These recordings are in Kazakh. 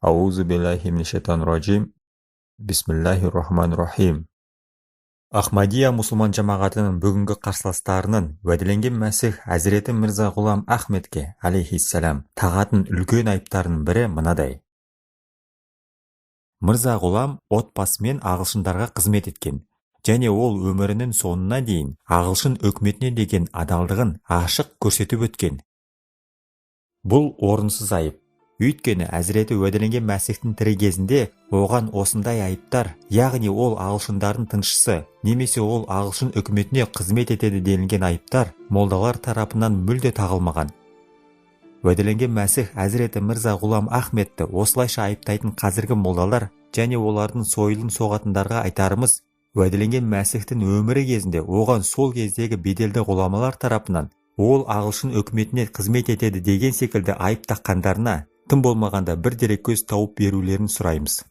Аузу биллахи минашшайтанир-раджим. Бисмиллахир-рахманир-рахим. Ахмадия мұсылман жамағатының бүгінгі қарсыластарының уәделенген Мәсіх Әзіреті Мирза Ғұлам Ахмедке алейхиссалам тағатын үлкен айыптарының бірі мынадай. Мирза Ғұлам отбасымен ағылшындарға қызмет еткен және ол өмірінің соңына дейін ағылшын үкіметіне деген адалдығын ашық көрсетіп өткен. Бұл орынсыз айып. Өйткені Әзіреті уәделенген Мәсіхтің тірі кезінде оған осындай айыптар, яғни ол ағылшындардың тыңшысы немесе ол ағылшын үкіметіне қызмет етеді делінген айыптар молдалар тарапынан мүлде тағылмаған. Уәделенген Мәсіх Әзіреті Мирза Ғұлам Ахмедті осылайша айыптайтын қазіргі молдалар және олардың сойылын соғатындарға айтарымыз, уәделенген Мәсіхтің өмірі кезінде оған сол кездегі беделді ғұламалар тарапынан ол ағылшын үкіметіне қызмет етеді деген секілді айып таққандарына тым болмағанда бір дереккөз тауып берулерін сұраймыз.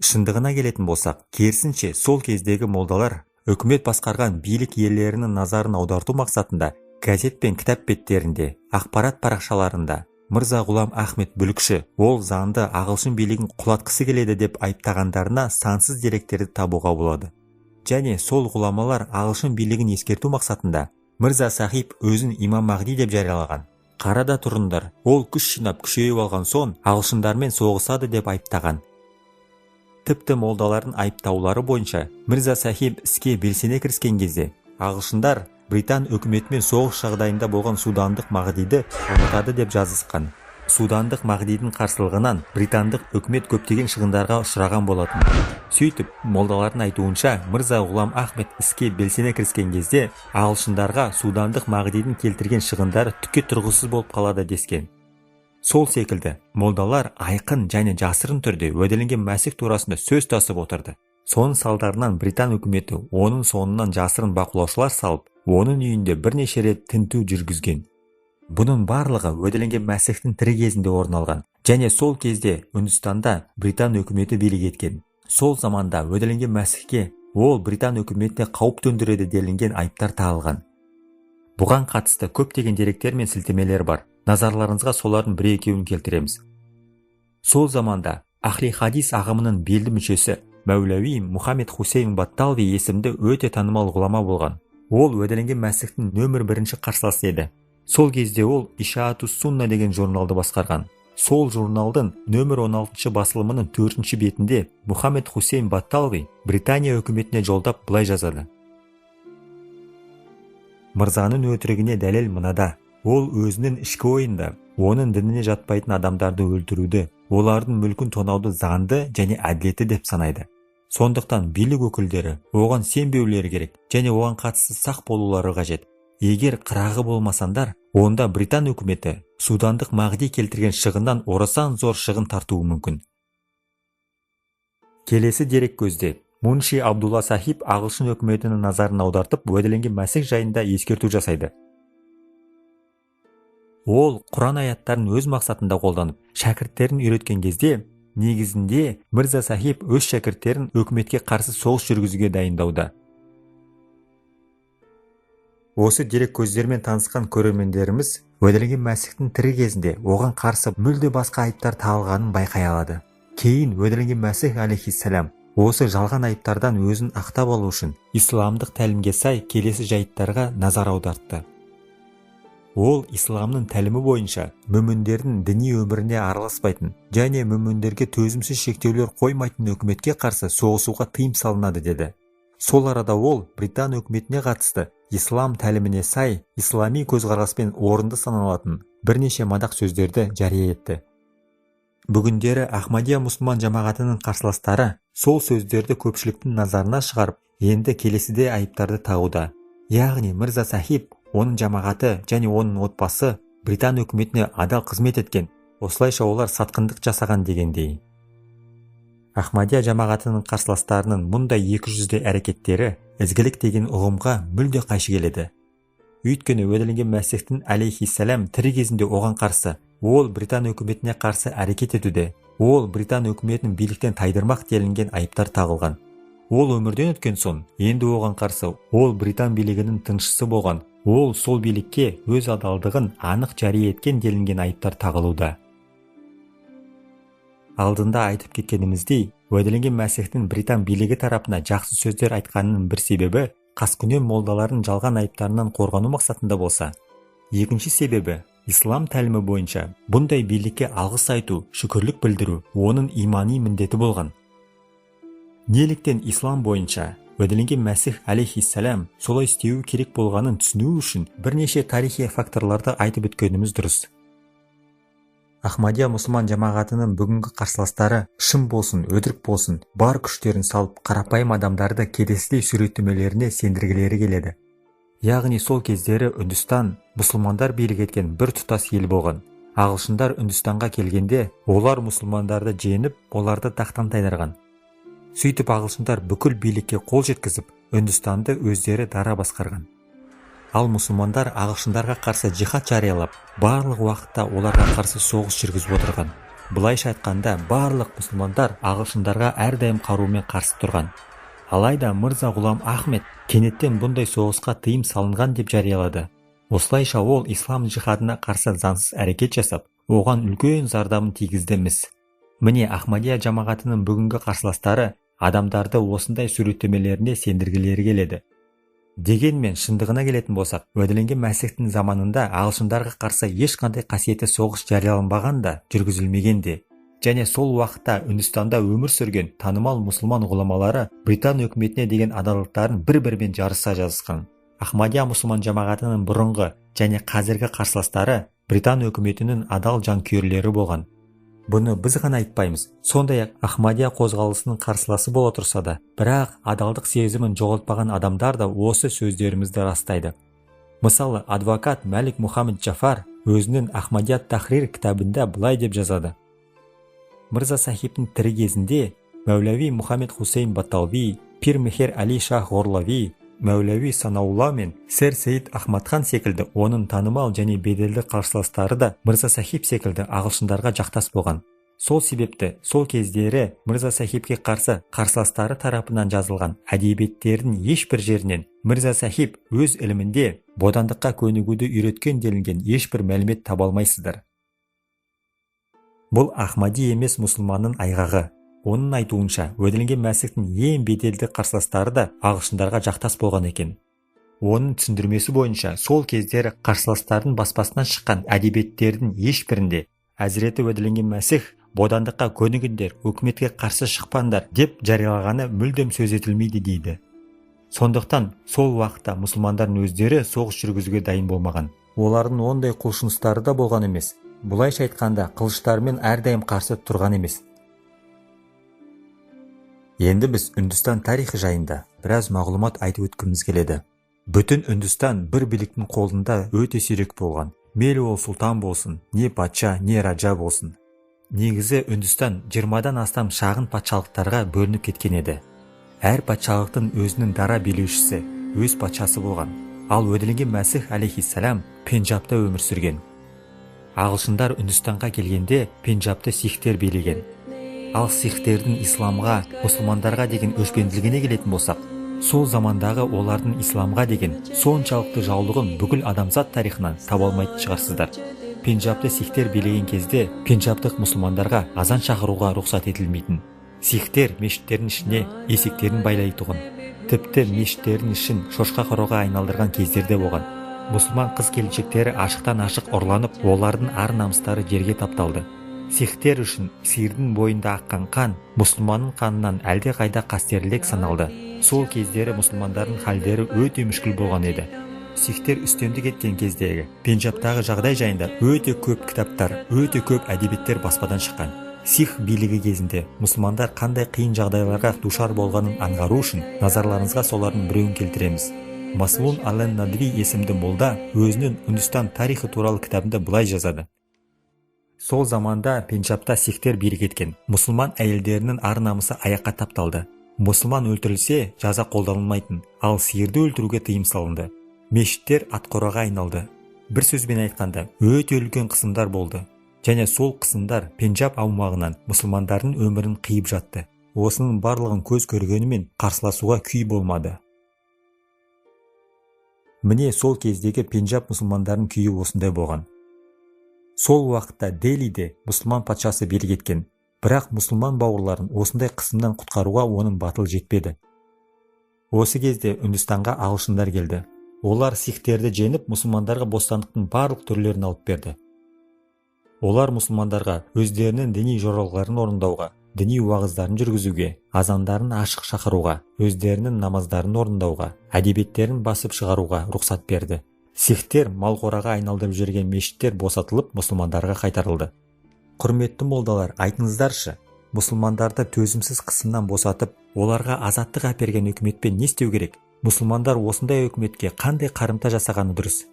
Шындығына келетін болсақ, керісінше сол кездегі молдалар үкімет басқарған билік иелерінің назарын аударту мақсатында газет пен кітап беттерінде, ақпарат парақшаларында Мирза Ғұлам Ахмед бүлікші, ол заңды ағылшын билігін құлатқысы келеді деп айыптағандарына сансыз деректерді табуға болады. Және сол ғұламалар ағылшын билігін ескерту мақсатында Мирза Сахиб өзін Имам Мағди деп жариялаған. Қарада тұрыңдар, ол күш жинап күшейіп алған соң ағылшындармен соғысады деп айыптаған. Тіпті молдалардың айыптаулары бойынша Мирза Сахиб іске белсене кіріскен кезде ағылшындар британ үкіметімен соғыс жағдайында болған судандық Мағдиді ұмытады деп жазысқан. Судандық Мағдидің қарсылығынан британдық үкімет көптеген шығындарға ұшыраған болатын. Сөйтіп, молдалардың айтуынша, Мирза Ғұлам Ахмед іске белсене кіріскен кезде ағылшындарға судандық Мағдидің келтірген шығындары түкке тұрғысыз болып қалады дескен. Сол секілді молдалар айқын және жасырын түрде уәделенген Мәсіх турасында сөз тасып отырды. Соның салдарынан британ үкіметі оның соңынан жасырын бақылаушылар салып, оның үйінде бірнеше рет тінту жүргізген. Бұның барлығы уәделенген Мәсіхтің тірі кезінде орын алған және сол кезде Үндістанда британ үкіметі билік еткен. Сол заманда уәделенген Мәсіхке ол британ үкіметіне қауіп төндіреді делінген айыптар тағылған. Бұған қатысты көптеген деректер мен сілтемелер бар. Назарларыңызға солардың бір-екеуін келтіреміз. Сол заманда Ахли Хадис ағымының белді мүшесі Мәуләуи Мұхаммед Хусейн Батталви есімді өте танымал ғұлама болған. Ол уәделенген Мәсіхтің нөмір бірінші қарсыласы еді. Сол кезде ол Ишаатус Сунна деген журналды басқарған. Сол журналдың нөмір 16 басылымының 4 бетінде Мұхаммед Хусейн Батталви Британия үкіметіне жолдап былай жазады. Мырзаның өтірігіне дәлел мынада. Ол өзінің ішкі ойында оның дініне жатпайтын адамдарды өлтіруді, олардың мүлкін тонауды заңды және әділетті деп санайды. Сондықтан билік өкілдері оған сенбеулері керек және оған қатысты сақ болулары қажет. Егер қырағы болмасаңдар, онда британ үкіметі судандық Мағди келтірген шығыннан орасан зор шығын тартуы мүмкін. Келесі дереккөзде Мунши Абдулла Сахиб ағылшын үкіметінің назарын аудартып, уәделенген Мәсіх жайында ескерту жасайды. Ол Құран аяттарын өз мақсатында қолданып, шәкірттерін үйреткен кезде, негізінде Мирза Сахиб өз шәкірттерін үкіметке қарсы соғыс жүргізуге дайындауда. Осы дереккөздермен танысқан көрермендеріміз уәделенген Мәсіхтің тірі кезінде оған қарсы мүлде басқа айыптар тағылғанын байқай алады. Кейін уәделенген Мәсіх алейхиссалам осы жалған айыптардан өзін ақтап алу үшін исламдық тәлімге сай келесі жайттарға назар аудартты. Ол исламның тәлімі бойынша мүміндердің діни өміріне араласпайтын және мүміндерге төзімсіз шектеулер қоймайтын үкіметке қарсы соғысуға тыйым салынады деді. Сол арада ол британ үкіметіне қатысты ислам тәліміне сай ислами көзқараспен орынды саналатын бірнеше мадақ сөздерді жария етті. Бүгіндері Ахмадия мұсылман жамағатының қарсыластары сол сөздерді көпшіліктің назарына шығарып, енді келесіде айыптарды тағуда. Яғни Мирза Сахиб, оның жамағаты және оның отбасы британ үкіметіне адал қызмет еткен, осылайша олар сатқындық жасаған дегендей. Ахмадия жамағатының қарсыластарының мұндай екіжүзді әрекеттері ізгілік деген ұғымға мүлде қайшы келеді. Өйткені уәделенген Мәсіхтің алейхиссалам тірі кезінде оған қарсы, ол британ үкіметіне қарсы әрекет етуде, ол британ үкіметін биліктен тайдырмақ делінген айыптар тағылған. Ол өмірден өткен соң, енді оған қарсы ол британ билігінің тыңшысы болған, ол сол билікке өз адалдығын анық жария еткен делінген айыптар тағылуда. Алдында айтып кеткеніміздей, уәделенген Мәсіхтің британ билігі тарапына жақсы сөздер айтқанының бір себебі қаскүнем молдалардың жалған айыптарынан қорғану мақсатында болса, екінші себебі ислам тәлімі бойынша бұндай билікке алғыс айту, шүкірлік білдіру оның имани міндеті болған. Неліктен ислам бойынша уәделенген Мәсіх алейхиссалам солай істеуі керек болғанын түсіну үшін бірнеше тарихи факторларды айтып өткеніміз дұрыс. Ахмадия мұсылман жамағатының бүгінгі қарсыластары шын болсын, өтірік болсын, бар күштерін салып қарапайым адамдарды келесідей суреттемелеріне сендіргілері келеді. Яғни сол кездері Үндістан мұсылмандар билік еткен бір тұтас ел болған. Ағылшындар Үндістанға келгенде олар мұсылмандарды жеңіп, оларды тақтан тайдырған. Сөйтіп ағылшындар бүкіл билікке қол жеткізіп, Үндістанды өздері дара басқарған. Ал мұсылмандар ағылшындарға қарсы джихад жариялап, барлық уақытта оларға қарсы соғыс жүргізіп отырған. Былайша айтқанда, барлық мұсылмандар ағылшындарға әрдайым қарумен қарсы тұрған. Алайда Мырза Ғұлам Ахмед кенеттен бұндай соғысқа тыйым салынған деп жариялады. Осылайша ол ислам джихадына қарсы заңсыз әрекет жасап, оған үлкен зардабын тигізді-міс. Міне, Ахмадия жамағатының бүгінгі қарсыластары адамдарды осындай суреттемелеріне сендіргілері келеді. Дегенмен шындығына келетін болсақ, уәделенген Мәсіхтің заманында ағылшындарға қарсы ешқандай қасиетті соғыс жарияланбаған да, жүргізілмеген де. Және сол уақытта Үндістанда өмір сүрген танымал мұсылман ғұламалары британ өкіметіне деген адалдықтарын бір-бірімен жарыса жазысқан. Ахмадия мұсылман жамағатының бұрынғы және қазіргі қарсыластары британ өкіметінің адал жанкүйерлері болған. Бұны біз ғана айтпаймыз. Сондай-ақ Ахмадия қозғалысының қарсыласы бола тұрса да, бірақ адалдық сезімін жоғалтпаған адамдар да осы сөздерімізді растайды. Мысалы, адвокат Мәлік Мұхаммед Джафар өзінің Ахмадият Тахрир кітабында былай деп жазады. Мырза Сахибтің тірі кезінде Мәуләви Мұхаммед Хусейн Батталви, Пир Мехер Али Шах Ғорлави, Мәуләви Санаулла мен Сэр Сейд Ахмадхан секілді оның танымал және беделді қарсыластары да Мырза Сахиб секілді ағылшындарға жақтас болған. Сол себепті сол кездері Мырза Сахибке қарсы қарсыластары тарапынан жазылған әдебиеттердің ешбір жерінен Мырза Сахиб өз ілімінде бодандыққа көнігуді үйреткен делінген ешбір мәлімет таба алмайсыздар. Бұл Ахмади емес мұсылманның айғағы. Оның айтуынша, уәделенген Мәсіхтің ең беделді қарсыластары да ағылшындарға жақтас болған екен. Оның түсіндірмесі бойынша, сол кездері қарсыластардың баспасынан шыққан әдебиеттердің ешбірінде әзіреті уәделенген Мәсіх бодандыққа көнігіңдер, өкіметке қарсы шықпаңдар деп жариялағаны мүлдем сөз етілмейді дейді. Сондықтан сол уақытта мұсылмандардың өздері соғыс жүргізуге дайын болмаған. Олардың ондай құлшыныстары да болған емес. Былайша айтқанда, қылыштарымен әрдайым қарсы тұрған емес. Енді біз Үндістан тарихы жайында біраз мағлұмат айтып өткіміз келеді. Бүтін Үндістан бір биліктің қолында өте сирек болған. Мейлі ол сұлтан болсын, не патша, не раджа болсын. Негізі Үндістан 20-дан астам шағын патшалықтарға бөлініп кеткен еді. Әр патшалықтың өзінің дара билеушісі, өз патшасы болған. Ал уәделенген Мәсіх алейхиссалам Пенджабта өмір сүрген. Ағылшындар Үндістанға келгенде Пенджабты сихтер билеген. Ал сихтердің исламға, мұсылмандарға деген өшпенділігіне келетін болсақ, сол замандағы олардың исламға деген соншалықты жаулығын бүкіл адамзат тарихынан таба алмайтын шығарсыздар. Пенджабты сихтер билеген кезде пенджабтық мұсылмандарға азан шақыруға рұқсат етілмейтін. Сихтер мешіттердің ішіне есектерін байлайтұғын. Тіпті мешіттердің ішін шошқа қораға айналдырған кездер де болған. Мұсылман қыз келіншектері ашықтан ашық ұрланып, олардың ар намыстары жерге тапталды. Сихтер үшін сиырдың бойында аққан қан мұсылманның қанынан әлдеқайда қастерлірек саналды. Сол кездері мұсылмандардың халдері өте мүшкіл болған еді. Сихтер үстемдік еткен кездегі Пенджабтағы жағдай жайында өте көп кітаптар, өте көп әдебиеттер баспадан шыққан. Сих билігі кезінде мұсылмандар қандай қиын жағдайларға душар болғанын аңғару үшін назарларыңызға солардың біреуін келтіреміз. Маслун Ален Надви есімді молда өзінің Үндістан тарихы туралы кітабында былай жазады. Сол заманда Пенджабта сихтер билік еткен. Мұсылман әйелдерінің ар-намысы аяққа тапталды. Мұсылман өлтірілсе, жаза қолданылмайтын, ал сиырды өлтіруге тыйым салынды. Мешіттер атқораға айналды. Бір сөзбен айтқанда, өте үлкен қысымдар болды. Және сол қысымдар Пенджаб аумағынан мұсылмандардың өмірін қиып жатты. Осының барлығын көз көргенімен қарсыласуға күй болмады. Міне, сол кездегі Пенджаб мұсылмандарының күйі осындай болған. Сол уақытта Делиде мұсылман патшасы билік еткен. Бірақ мұсылман бауырларын осындай қысымнан құтқаруға оның батылы жетпеді. Осы кезде Үндістанға ағылшындар келді. Олар сикхтерді жеңіп, мұсылмандарға бостандықтың барлық түрлерін алып берді. Олар мұсылмандарға өздерінің діни жоралғыларын орындауға, діни уағыздарын жүргізуге, азандарын ашық шақыруға, өздерінің намаздарын орындауға, әдебиеттерін басып шығаруға рұқсат берді. Сикхтер малқораға айналдырып жіберген мешіттер босатылып, мұсылмандарға қайтарылды. Құрметті молдалар, айтыңыздаршы, мұсылмандарды төзімсіз қысымнан босатып, оларға азаттық әперген үкіметпен не істеу керек? Мұсылмандар осындай үкіметке қандай қарымта жасағаны дұрыс?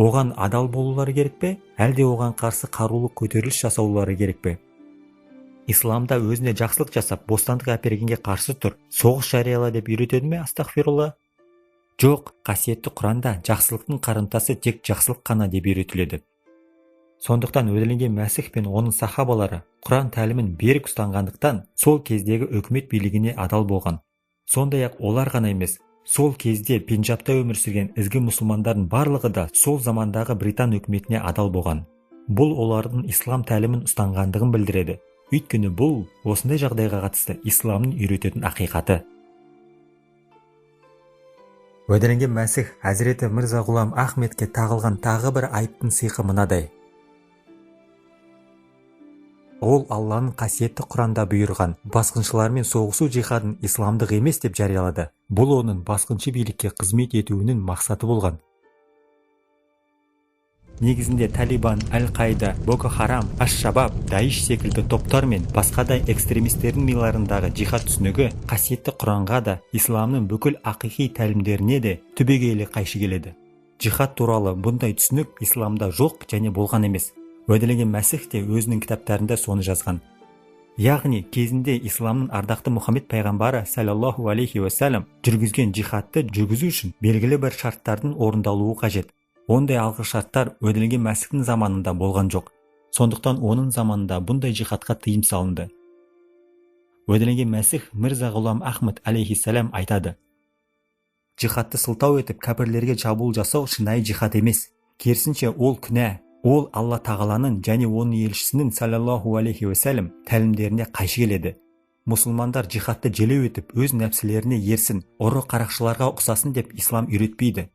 Оған адал болулары керек пе, әлде оған қарсы қарулы көтеріліс жасаулары керек пе? Исламда өзіне жақсылық жасап, бостандық әпергенге қарсы тұр, соғыс жарияла деп үйретеді ме, астағфирулла? Жоқ, қасиетті Құранда жақсылықтың қарымтасы тек жақсылық қана деп үйретіледі. Сондықтан өлген Мәсіх пен оның сахабалары Құран тәлімін берік ұстанғандықтан, сол кездегі үкімет билігіне адал болған. Сондай-ақ олар ғана емес, сол кезде Пенджабта өмір сүрген ізгі мұсылмандардың барлығы да сол замандағы британ үкіметіне адал болған. Бұл олардың ислам тәлімін ұстанғандығын білдіреді. Өйткені бұл осындай жағдайға қатысты исламның үйрететін ақиқаты. Уәделенген Мәсіх Әзіреті Мирза Ғұлам Ахметке тағылған тағы бір айыптың сиқы мынадай. Ол Алланың қасиетті Құранда бұйырған басқыншылармен соғысу жихадын исламдық емес деп жариялады. Бұл оның басқыншы билікке қызмет етуінің мақсаты болған. Негізінде Талибан, Әл-Қайда, Боко Харам, Аш-Шабаб, Даиш секілді топтар мен басқа да экстремистердің миларындағы жихад түсінігі қасиетті Құранға да, исламның бүкіл ақиқи тәлімдеріне де түбегейлі қайшы келеді. Жихад туралы бұндай түсінік исламда жоқ және болған емес. Уәделенген Мәсіх те өзінің кітаптарында соны жазған. Яғни кезінде исламның ардақты Мұхаммед пайғамбары саллаллаху алейхи уассалам жүргізген жихадты жүргізу үшін белгілі бір шарттардың орындалуы қажет. Ондай алғы шарттар уәделенген Мәсіхтің заманында болған жоқ. Сондықтан оның заманында бұндай жихадқа тыйым салынды. Уәделенген Мәсіх Мирза Ғұлам Ахмед алейхиссалам айтады: жихадты сылтау етіп кәпірлерге шабуыл жасау шынайы жихад емес. Керісінше ол күнә. Ол Алла тағаланың және оның елшісінің саллаллаху алейхи уассалам тәлімдеріне қайшы келеді. Мұсылмандар жихадты желеу етіп өз нәпсілеріне ерсін, ұры қарақшыларға ұқсасын деп ислам үйретпейді.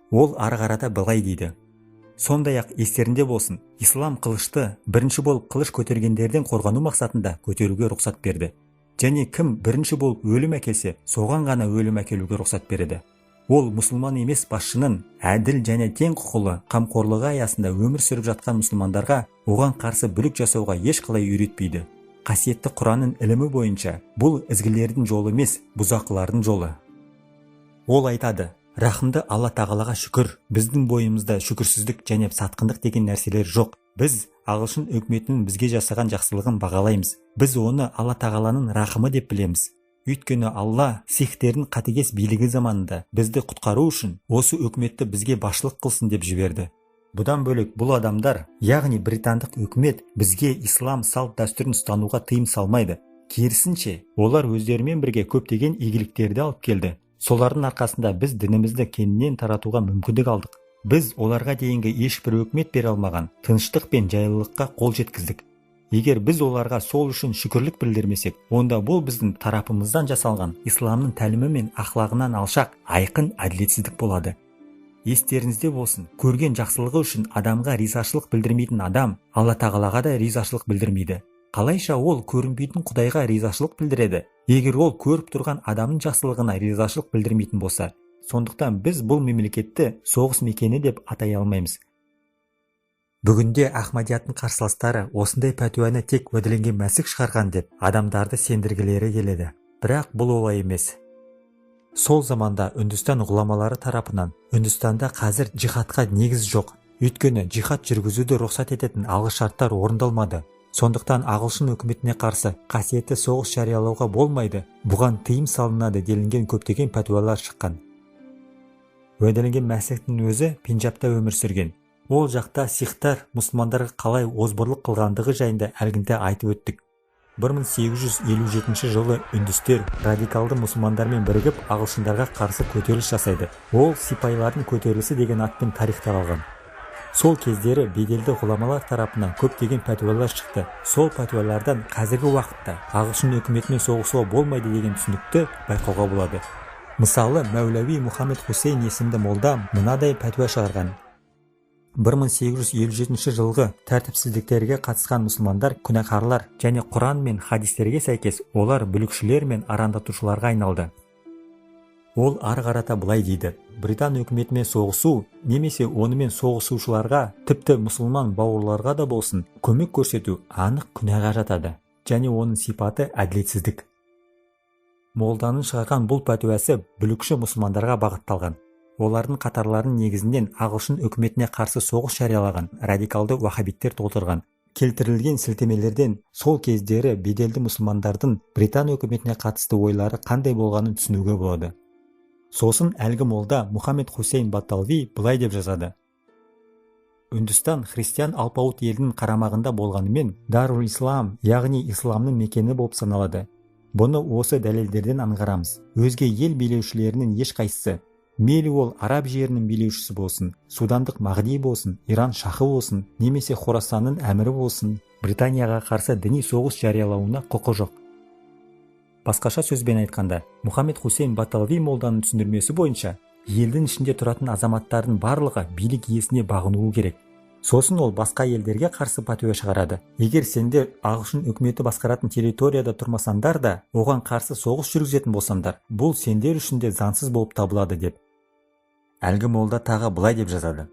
Ол ары қарата былай дейді: сондай-ақ естерінде болсын, ислам қылышты бірінші болып қылыш көтергендерден қорғану мақсатында көтеруге рұқсат берді. Және кім бірінші болып өлім әкелсе, соған ғана өлім әкелуге рұқсат береді. Ол мұсылман емес басшының әділ және тең құқылы қамқорлығы аясында өмір сүріп жатқан мұсылмандарға оған қарсы бүлік жасауға ешқалай үйретпейді. Қасиетті Құранның ілімі бойынша бұл ізгілердің жолы емес, бұзақылардың жолы. Ол айтады: рахымды Алла тағалаға шүкір, біздің бойымызда шүкірсіздік және сатқындық деген нәрселер жоқ. Біз ағылшын үкіметінің бізге жасаған жақсылығын бағалаймыз. Біз оны Алла тағаланың рахымы деп білеміз. Өйткені Алла сикхтердің қатыгез билігі заманында бізді құтқару үшін осы үкіметті бізге басшылық қылсын деп жіберді. Бұдан бөлек бұл адамдар, яғни британдық үкімет, бізге ислам салт дәстүрін ұстануға тыйым салмайды. Керісінше, олар өздерімен бірге көптеген игіліктерді алып келді. Солардың арқасында біз дінімізді кеңінен таратуға мүмкіндік алдық. Біз оларға дейінгі ешбір үкімет бере алмаған тыныштық пен жайлылыққа қол жеткіздік. Егер біз оларға сол үшін шүкірлік білдірмесек, онда бұл біздің тарапымыздан жасалған исламның тәлімі мен ахлағынан алшақ, айқын әділетсіздік болады. Естеріңізде болсын, көрген жақсылығы үшін адамға ризашылық білдірмейтін адам Алла тағалаға да ризашылық білдірмейді. Қалайша ол көрінбейтін Құдайға ризашылық білдіреді, егер ол көріп тұрған адамның жақсылығына ризашылық білдірмейтін болса? Сондықтан біз бұл мемлекетті соғыс мекені деп атай алмаймыз. Бүгінде Ахмадияттың қарсыластары осындай пәтуаны тек уәделенген Мәсіх шығарған деп адамдарды сендіргілері келеді. Бірақ бұл олай емес. Сол заманда Үндістан ғұламалары тарапынан Үндістанда қазір жихадқа негіз жоқ. Өйткені жихад жүргізуді рұқсат ететін алғы шарттар орындалмады. Сондықтан ағылшын үкіметіне қарсы қасиетті соғыс жариялауға болмайды, бұған тыйым салынады делінген көптеген пәтуалар шыққан. Уәделенген Мәсіхтің өзі Пенджабта өмір сүрген. Ол жақта сикхтар мұсылмандарға қалай озбырлық қылғандығы жайында әлгінде айтып өттік. 1857 жылы үндістер радикалды мұсылмандармен бірігіп ағылшындарға қарсы көтеріліс жасайды. Ол сипайлардың көтерілісі деген атпен тарихта қалған. Сол кездері беделді ғұламалар тарапынан көптеген пәтуалар шықты. Сол пәтуалардан қазіргі уақытта ағылшын үкіметімен соғысуға болмайды деген түсінікті байқауға болады. Мысалы, Мәуләуи Мұхаммед Хусейн есімді молда мынадай пәтуа шығарған. 1857 жылғы тәртіпсіздіктерге қатысқан мұсылмандар күнәһарлар және Құран мен хадистерге сәйкес олар бүлікшілер мен арандатушыларға айналды. Ол ары қарата былай дейді: Британ үкіметімен соғысу немесе онымен соғысушыларға, тіпті мұсылман бауырларға да болсын, көмек көрсету анық күнәға жатады және оның сипаты әділетсіздік. Молданың шығарған бұл пәтуасы бүлікші мұсылмандарға бағытталған. Олардың қатарларын негізінен ағылшын үкіметіне қарсы соғыс жариялаған радикалды уахабиттер толтырған. Келтірілген сілтемелерден сол кездері беделді мұсылмандардың британ үкіметіне қатысты ойлары қандай болғанын түсінуге болады. Сосын әлгі молда Мұхаммед Хусейн Батталви былай деп жазады: Үндістан христиан алпауыт елдің қарамағында болғанымен Дарул Ислам, яғни исламның мекені болып саналады. Бұны осы дәлелдерден аңғарамыз. Өзге ел билеушілерінің ешқайсысы, мейлі ол араб жерінің билеушісі болсын, судандық Мағди болсын, Иран шахы болсын, немесе Хорасанның әмірі болсын, Британияға қарсы діни соғыс жариялауына құқы жоқ. Басқаша сөзбен айтқанда, Мұхаммед Хусейн Батталви молданың түсіндірмесі бойынша елдің ішінде тұратын азаматтардың барлығы билік иесіне бағынуы керек. Сосын ол басқа елдерге қарсы пәтуа шығарады. Егер сендер ағылшын үкіметі басқаратын территорияда тұрмасаңдар да, оған қарсы соғыс жүргізетін болсаңдар, бұл сендер үшін де заңсыз болып табылады деп. Әлгі молда тағы былай деп жазады: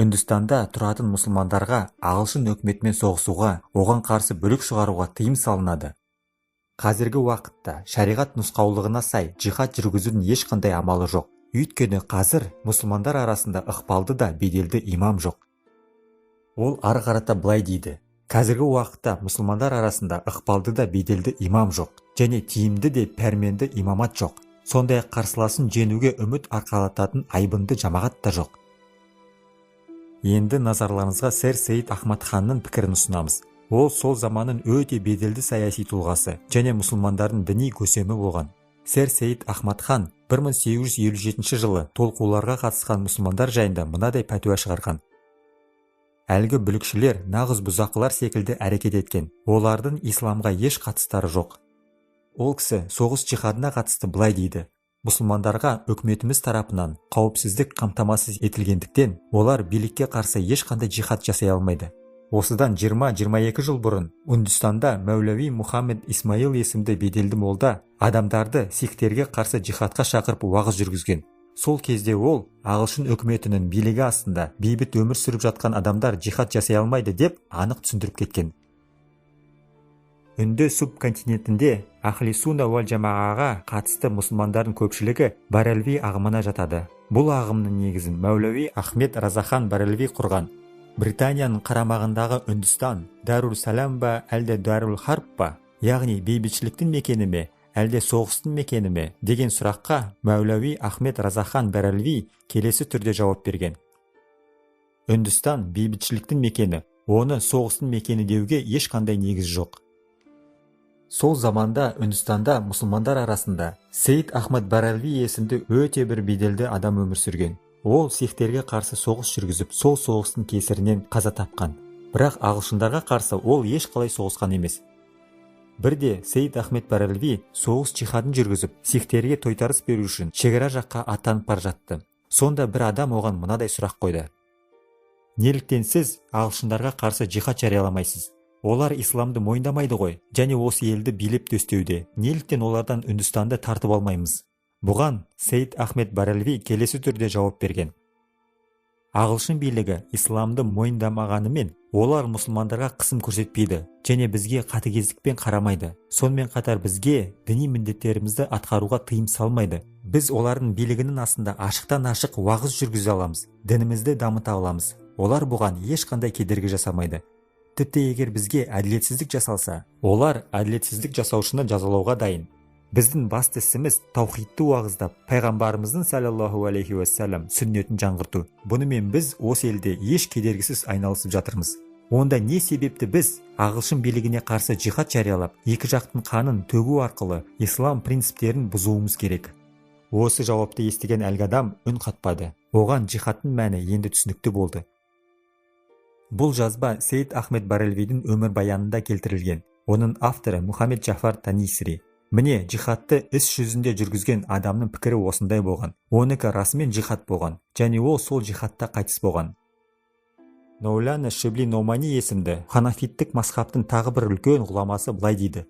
Үндістанда тұратын мұсылмандарға ағылшын үкіметімен соғысуға, оған қарсы бүлік шығаруға тыйым салынады. Қазіргі уақытта шариғат нұсқаулығына сай джихад жүргізудің ешқандай амалы жоқ. Өйткені қазір мұсылмандар арасында ықпалды да беделді имам жоқ. Ол ары қарата былай дейді: қазіргі уақытта мұсылмандар арасында ықпалды да беделді имам жоқ және тиімді де пәрменді имамат жоқ. Сондай-ақ қарсыласын жеңуге үміт арқалататын айбынды жамағат та жоқ. Енді назарларыңызға сэр Сейд Ахмад ханның пікірін ұсынамыз. Ол сол заманның өте беделді саяси тұлғасы және мұсылмандардың діни көсемі болған. Сэр Сейд Ахмад хан 1857 жылы толқуларға қатысқан мұсылмандар жайында мынадай пәтуа шығарған. Әлгі бүлікшілер нағыз бұзақылар секілді әрекет еткен. Олардың исламға еш қатыстары жоқ. Ол кісі соғыс джихадына қатысты былай дейді: мұсылмандарға үкіметіміз тарапынан қауіпсіздік қамтамасыз етілгендіктен, олар билікке қарсы ешқандай джихад жасай алмайды. Осыдан 20-22 жыл бұрын Үндістанда Мәуләуи Мұхаммед Исмаил есімді беделді молда адамдарды сикхтерге қарсы джихадқа шақырып уағыз жүргізген. Сол кезде ол ағылшын үкіметінің билігі астында бейбіт өмір сүріп жатқан адамдар джихад жасай алмайды деп анық түсіндіріп кеткен. Үнді субконтинентінде Ахли Сунна уәл жамағаға қатысты мұсылмандардың көпшілігі Барелви ағымына жатады. Бұл ағымның негізін Мәуләуи Ахмед Разахан Барелви құрған. Британияның қарамағындағы Үндістан Дарул Салам ба, әлде Дарул Харб па, яғни бейбітшіліктің мекені ме, әлде соғыстың мекені ме деген сұраққа Мәуләуи Ахмед Разахан Барелви келесі түрде жауап берген: Үндістан бейбітшіліктің мекені, оны соғыстың мекені деуге ешқандай негіз жоқ. Сол заманда Үндістанда мұсылмандар арасында Сейд Ахмад Барелви есімді өте бір беделді адам өмір сүрген. Ол сикхтерге қарсы соғыс жүргізіп, сол соғыстың кесірінен қаза тапқан. Бірақ ағылшындарға қарсы ол ешқалай соғысқан емес. Бірде Сейд Ахмед Барелви соғыс джихадын жүргізіп, сикхтерге тойтарыс беру үшін шекара жаққа аттанып бара жатты. Сонда бір адам оған мынадай сұрақ қойды: неліктен сіз ағылшындарға қарсы джихад жарияламайсыз? Олар исламды мойындамайды ғой және осы елді билеп төстеуде. Неліктен олардан Үндістанды тартып алмаймыз? Бұған Сейд Ахмед Барелви келесі түрде жауап берген: ағылшын билігі исламды мойындамағанымен, олар мұсылмандарға қысым көрсетпейді және бізге қатыгездікпен қарамайды. Сонымен қатар бізге діни міндеттерімізді атқаруға тыйым салмайды. Біз олардың билігінің астында ашықтан ашық уағыз жүргізе аламыз, дінімізді дамыта аламыз. Олар бұған ешқандай кедергі жасамайды. Тіпті егер бізге әділетсіздік жасалса, олар әділетсіздік жасаушыны жазалауға дайын. Біздің басты ісіміз таухидты уағыздап, пайғамбарымыздың саллаллаху алейхи уассалам сүннетін жаңғырту. Бұнымен біз осы елде еш кедергісіз айналысып жатырмыз. Онда не себепті біз ағылшын билігіне қарсы джихад жариялап, екі жақтың қанын төгу арқылы ислам принциптерін бұзуымыз керек? Осы жауапты естіген әлгі адам үн қатпады. Оған джихадтың мәні енді түсінікті болды. Бұл жазба Сейд Ахмед Барелвидің өмірбаянында келтірілген. Оның авторы Мұхаммед Джафар Танисри. Міне, жихадты іс жүзінде жүргізген адамның пікірі осындай болған. Оныкі расымен жихад болған және ол сол жихадта қайтыс болған. Мауляна Шибли Номани есімді ханафиттік мазхабтың тағы бір үлкен ғұламасы былай дейді: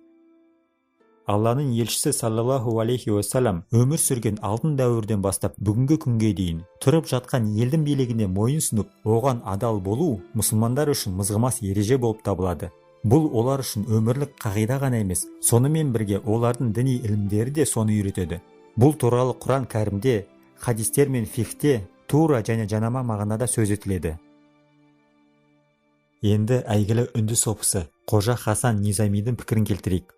Алланың елшісі саллаллаху алейхи уассалам өмір сүрген алтын дәуірден бастап бүгінгі күнге дейін тұрып жатқан елдің билігіне мойын ұсынып, оған адал болу мұсылмандар үшін мызғымас ереже болып табылады. Бұл олар үшін өмірлік қағида ғана емес, сонымен бірге олардың діни ілімдері де соны үйретеді. Бұл туралы Құран кәрімде, хадистер мен фихте тура және жанама мағынада сөз етіледі. Енді әйгілі үнді сопысы Қожа Хасан Низамидің пікірін келтірейік.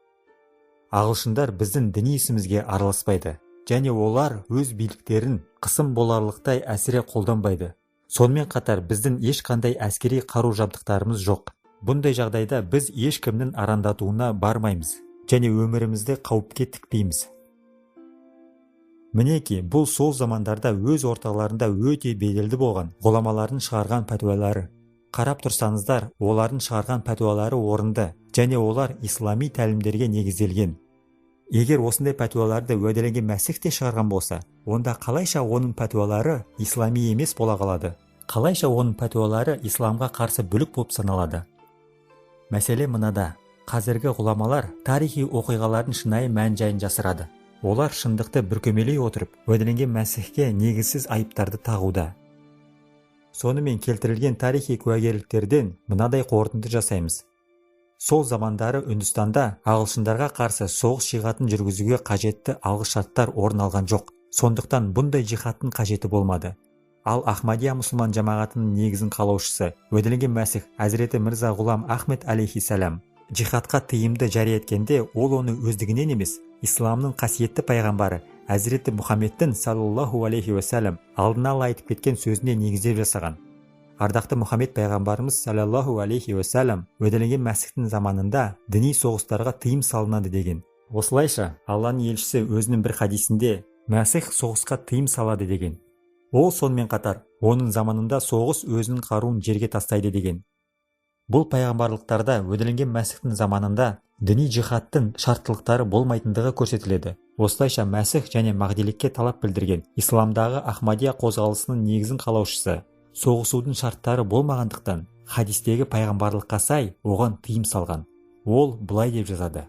Ағылшындар біздің діни ісімізге араласпайды және олар өз биліктерін қысым боларлықтай әсіре қолданбайды. Сонымен қатар біздің ешқандай әскери қару-жабдықтарымыз жоқ. Бұндай жағдайда біз ешкімнің арандатуына бармаймыз және өмірімізді қауіпке тікпейміз. Мінеки, бұл сол замандарда өз орталарында өте беделді болған ғұламалардың шығарған пәтуалары. Қарап тұрсаңыздар, олардың шығарған пәтуалары орынды және олар ислами тәлімдерге негізделген. Егер осындай пәтуаларды уәделенген Мәсіх те шығарған болса, онда қалайша оның пәтуалары ислами емес бола қалады? Қалайша оның пәтуалары исламға қарсы бүлік болып саналады? Мәселе мынада: қазіргі ғұламалар тарихи оқиғалардың шынайы мән-жайын жасырады. Олар шындықты бүркемелей отырып, уәделенген Мәсіхке негізсіз айыптарды тағуда. Сонымен келтірілген тарихи куәгерліктерден мынадай қорытынды жасаймыз. Сол замандары Үндістанда ағылшындарға қарсы соғыс жихадын жүргізуге қажетті алғышарттар орын алған жоқ. Сондықтан бұндай жихадтың қажеті болмады. Ал Ахмадия мұсылман жамағатының негізін қалаушысы уәделенген Мәсіх Әзіреті Мирза Ғұлам Ахмед алейхиссалам жихадқа тыйымды жария еткенде, ол оны өздігінен емес, исламның қасиетті пайғамбары Әзіреті Мұхаммедтің саллаллаху алейхи уассалам алдын ала айтып кеткен сөзіне негіздеп жасаған. Ардақты Мұхаммед пайғамбарымыз саллаллаху алейхи уассалам уәделенген Мәсіхтің заманында діни соғыстарға тыйым салынады деген. Осылайша, Алланың елшісі өзінің бір хадисінде Мәсіх соғысқа тыйым салады деген. Ол сонымен қатар оның заманында соғыс өзінің қаруын жерге тастайды деген. Бұл пайғамбарлықтарда уәделенген Мәсіхтің заманында діни жихадтың шарттылықтары болмайтындығы көрсетіледі. Осылайша, Мәсіх және Мағдилікке талап білдірген исламдағы Ахмадия қозғалысының негізін қалаушысы соғысудың шарттары болмағандықтан хадистегі пайғамбарлыққа сай оған тыйым салған. Ол былай деп жазады: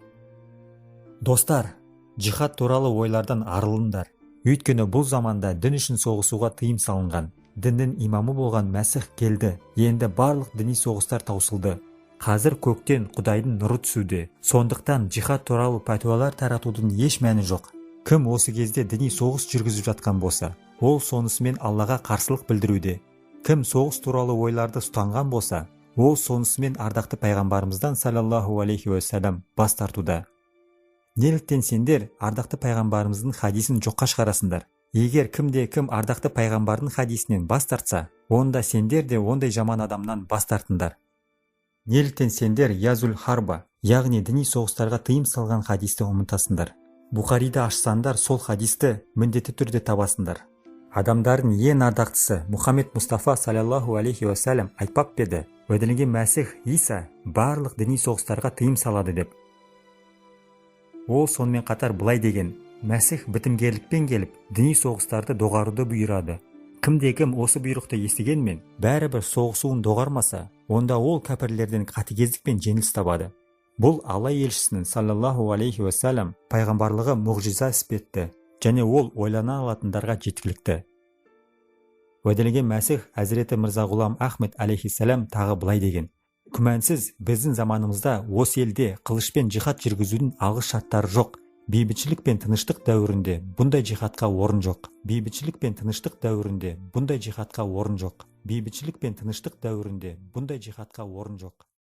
Достар, жихад туралы ойлардан арылыңдар. Өйткені бұл заманда дін үшін соғысуға тыйым салынған. Діннің имамы болған Мәсіх келді. Енді барлық діни соғыстар таусылды. Қазір көктен Құдайдың нұры түсуде. Сондықтан жихад туралы пәтуалар таратудың еш мәні жоқ. Кім осы кезде діни соғыс жүргізіп жатқан болса, ол сонысымен Аллаға қарсылық білдіруде. Кім соғыс туралы ойларды ұстанған болса, ол сонысымен ардақты пайғамбарымыздан саллаллаху алейхи уассалам бас тартуда. Неліктен сендер ардақты пайғамбарымыздың хадисін жоққа шығарасыңдар? Егер кімде кім ардақты пайғамбардың хадисінен бас тартса, онда сендер де ондай жаман адамнан бас тартыңдар. Неліктен сендер язул харба, яғни діни соғыстарға тыйым салған хадисті ұмытасыңдар? Бухариді ашсаңдар, сол хадисті міндетті түрде табасыңдар. Адамдардың ең ардақтысы Мұхаммед Мұстафа саллаллаху алейхи уассалам айтпап па еді, уәделенген Мәсіх Иса барлық діни соғыстарға тыйым салады деп? Ол сонымен қатар былай деген: Мәсіх бітімгерлікпен келіп, діни соғыстарды доғаруды бұйырады. Кімде-кім осы бұйрықты естігенмен, бәрібір соғысуын доғармаса, онда ол кәпірлерден қатыгездік пен жеңіліс табады. Бұл Алла елшісінің саллаллаху алейхи уассалам пайғамбарлығы мұғжиза іспетті және ол ойлана алатындарға жеткілікті. Уәделенген Мәсіх Әзіреті Мирза Ғұлам Ахмед алейхиссалам тағы былай деген: Күмәнсіз, біздің заманымызда осы елде қылышпен жихад жүргізудің алғы шарттары жоқ. Бейбітшілік пен тыныштық дәуірінде бұндай жихадқа орын жоқ. Бейбітшілік пен тыныштық дәуірінде бұндай жихадқа орын жоқ. Бейбітшілік пен тыныштық дәуірінде бұндай жихадқа орын жоқ.